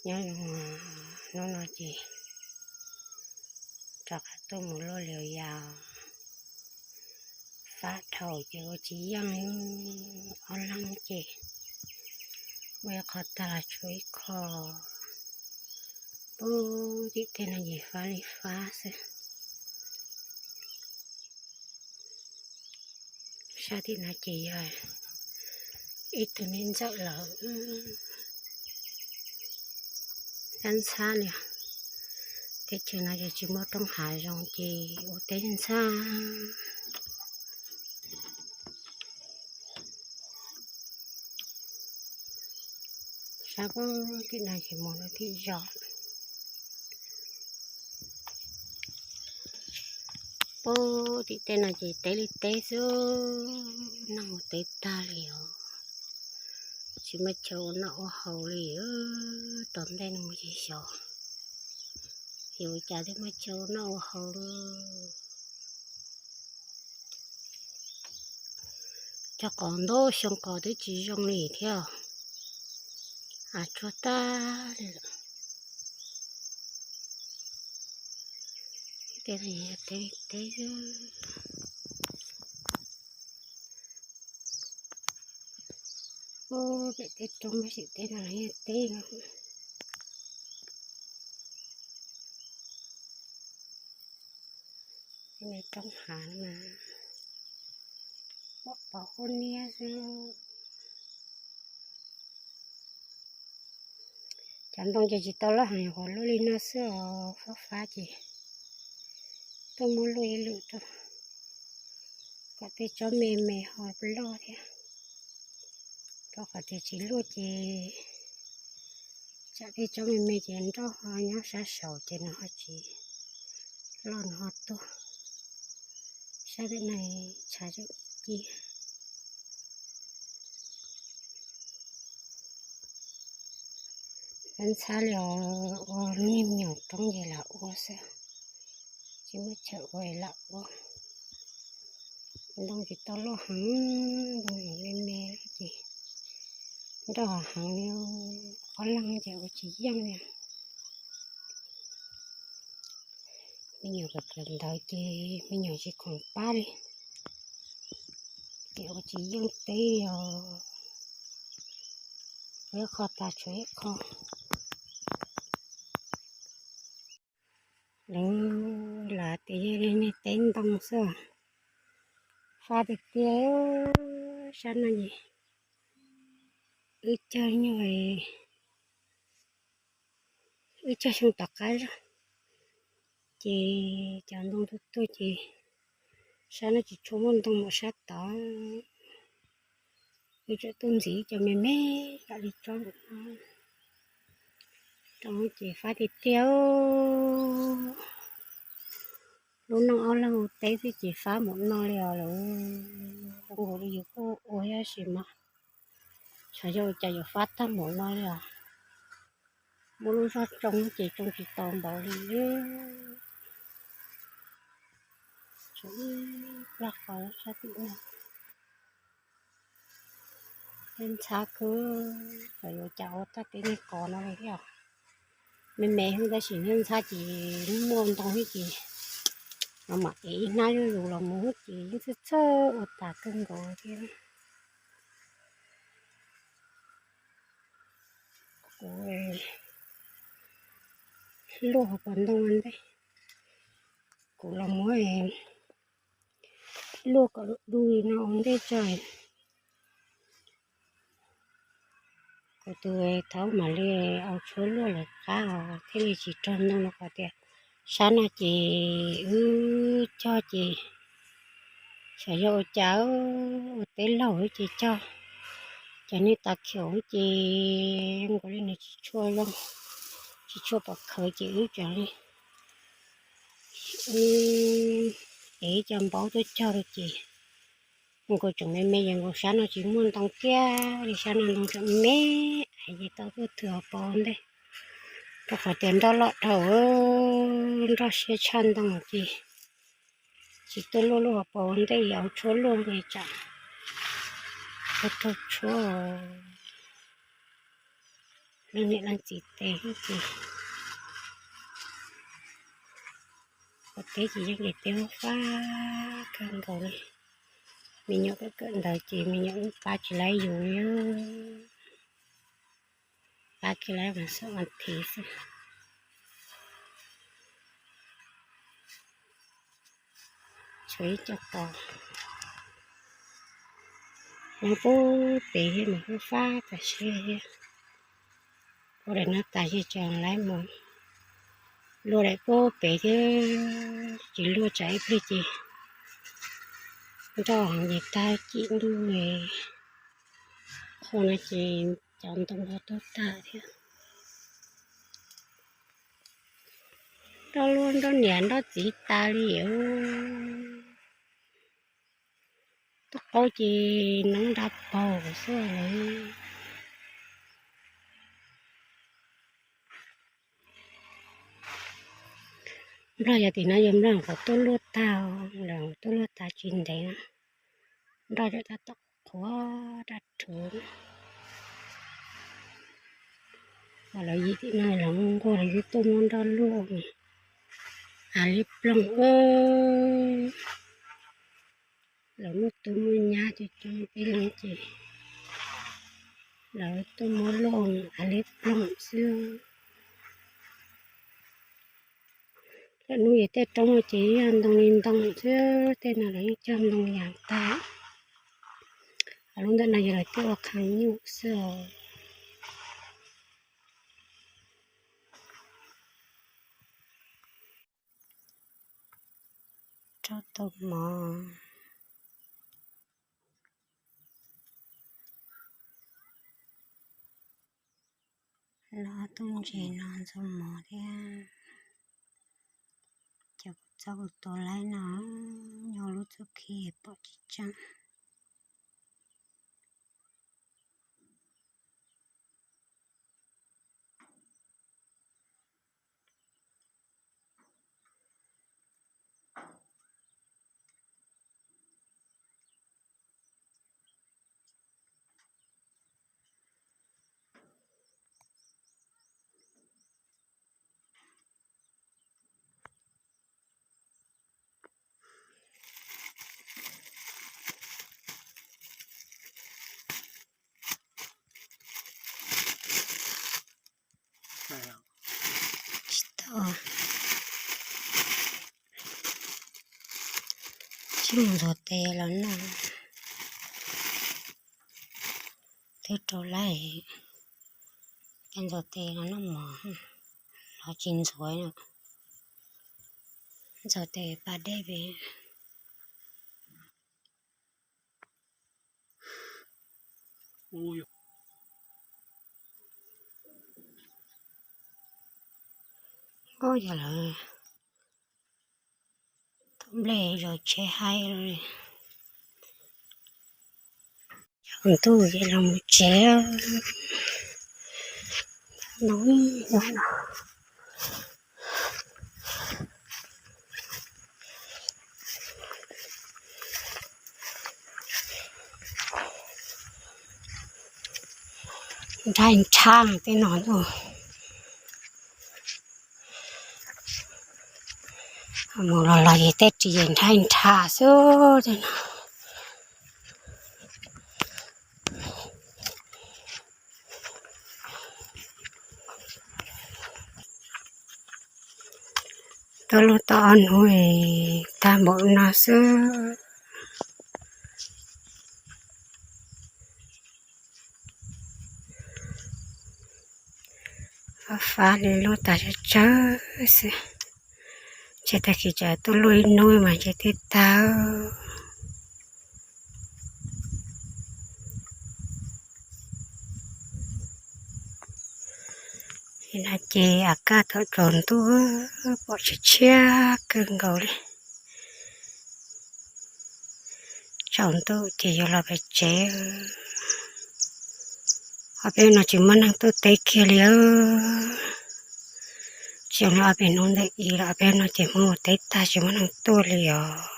Nyob zoo, hnub no ces rov qab tuaj mus luaj lias yas, fab dhau ces ua tsis yeej, ob leeg ces muaj ib qho tag los tshuav ib qho. Pub tim tej no ces fab li fab xwb. Sab tim no ces yog ib tug me ntxawm lawm, ntxhab ntxhab li. Teb chaws no ces tsis muaj roob hav zoo ces ua teb ntxhab. Sab pub tim no ces mus rau tim zos. Pub tim tej no ces teb li teb xwb, neeg mus teb tag li os. Tsis muaj chaw ua noj ua haus li, tom ntej no mus ces xyov yuav ua cas thiaj muaj chaw ua noj ua haus li. Cog qos ntau xyoo qos twb tsis zoo li thiab, av tsuag tag li lawm. Tej no yog teb li teb xwb. Ub, pem tej roob pem tej no los yog teb no. Tej no roob hav mas muaj pos huab niab xwb. Cov ntoo ces tsis tau loj heev, nyuam qhuav luaj li no xwb os, fab fab ces tuaj muab luaj ib lwm rau kom tej tsob me me ho loj thiab. Rau qhov tias tsis luaj ces tsam tej tsob me me ces nroj ho nyob sab saud ces nws ho tsis loj nws ho tuag. Sab tim no tshav tseem ci. Ntxhab li os, ua lub niag me nyuam roob ces lam ua xwb, tsis muaj chaw ua lam ua. Ntoo tsis tau loj heev, ntoo me me ces nroj heev li, ob leeg ces ua tsis yeej li. Me nyuam kawm kawm ntawv ces me nyuam tsis khoom pab li, ces ua tsis yeej teb li os. Ua ib qho tas tshuav ib qho. Lawv lam tias yog li niag teb ntoo xwb, fab tiag tiag. Sab no ces wb cog nyuag, wb cog xyoo tom qab zog ces cov ntoo tuaj tuaj ces sab no tsis tshua muaj ntoo mus sab tod. Wb tseem tuaj ntxiv cov me me kom li tsob ntawm no. Roob ces fab tiag tiag. Lub neej ob leeg ua teb xwb ces fab npaum no li os lawm. Zoo nkaus li yus kuj ua tab sis mas xyov yog ua cas yuav fab tag npaum no li os. Muaj lub zog tsoo ces tsoo tsis tau npaum li. Tshuav ib plab qos sab tim no. Tej ntxhab kawg, xyov yuav ua cas ua tag tej niag qos no li thiab. Me me xwb tab sis ntxhab ces muaj ntoo xwb ces no mam ev ib hnab zuj zus los mus xwb ces yeej txhawj txhawj ua tas kawg nkaus thiab. Kuv luaj hauv pas ntoo ua ntej, kuv los muab luaj kom du li no ua ntej tso. Kuv tus thaub mam li au tshuab luaj lawm qab os thiaj li tsis raug ntoo no qhov tias sab no ces wb cog ces xyov yog ua cas ua teb laug ces cog cov niag tas khiaum ces zoo nkaus li nws tsis tshua zoo, tsis tshua pom khawv ces wb tseem li wb ev cov npaub tuaj cog rau ces zoo nkaus tseem me me ces nkaus sab no tsis muaj ntoo kiag li, sab no ntoo tseem me me es tau tuaj thwm hauv paus ua ntej. Rau qhov tias nroj loj dhau, nroj siab tshaj ntoo ces tsis tuaj luaj lub hauv paus ua ntej, yuav tshuab luaj li tsam raug tshuab. Leej niam leej txiv tes ces ua teb ces yeej li teb fab kawg nkaus li. Me nyuam kawm kawm ntawv ces me nyuam pab tsis laib yus li, pab kiag laib mas xub as thiv xwb. Tshuav ib co tos nyob pub pem thiab mas kuj fab tas siab thiab. Ua daim no tas ces tseem laib mus luaj daim pub pem thiab, tsis luaj tsam ib pliag ces nroj heev ces tag cim ntuj li. Qhov no ces cov ntoo ho tuag tag thiab. Nroj luaj nroj niam nroj txiv tas li. Tuaj qaub ces noob nra paug xwb lawm. Nplog yog tim no yog nplog qhov tuaj luaj tag, lawv tuaj luaj tag tsis ntev na. Nroj cov tab tom qhuav daj rhuv. Lawv yim tim no los nquag los twb tuaj muab nroj luaj, av liab ploog. Lawv muaj tub muaj nyab coob coob tib leeg ces lawv tuaj muab luaj av liab ploog xwb. Lawm hnub ces tej roob ces yog ntoo li ntoo xwb, tej no lawv yeej cog ntoo yas tag. Ho lub ntawm no yog lawv tuaj ua qhov nyuj xwb os. Rau tau mov. Los tuaj ntses no ntxuag mov thiab. Cov kuv txob kuv tua laib no, nyob lub txuj khi pom tsis tseeb. Tsis tau. Tsis mus ntxuag tes los noj. Twb rau laib, ntxuag tes los noj mov, los tsis ntxuav, ntxuag tes pas dej pem. Ub, yog lawv tau nplej zog tsheb haib li. Cov ntuj ces los mus tsev, no ib no. Nrhab nrhab tej no, mus los los ces tej ris nrhab nrhab xwb tej no. Tuaj luaj tau ob hnub tag npaum no xwb. Fab fab li luaj tas tsawg tsawg xwb. Ces tag kis tsam tuaj luaj ib hnub mas ces thiaj tag. Li no ces av kaj thaum tsaus ntuj pom tshiab tshiab kawg nkaus li. Tsaus ntuj ces yuav los pem tsev. Ob peb no tsis muaj neeg tuaj teb kiag li. Tsis zoo li ob peb hnub ntawm ib los ob peb no ces muaj mus teb tag tsis muaj neeg tuaj li os.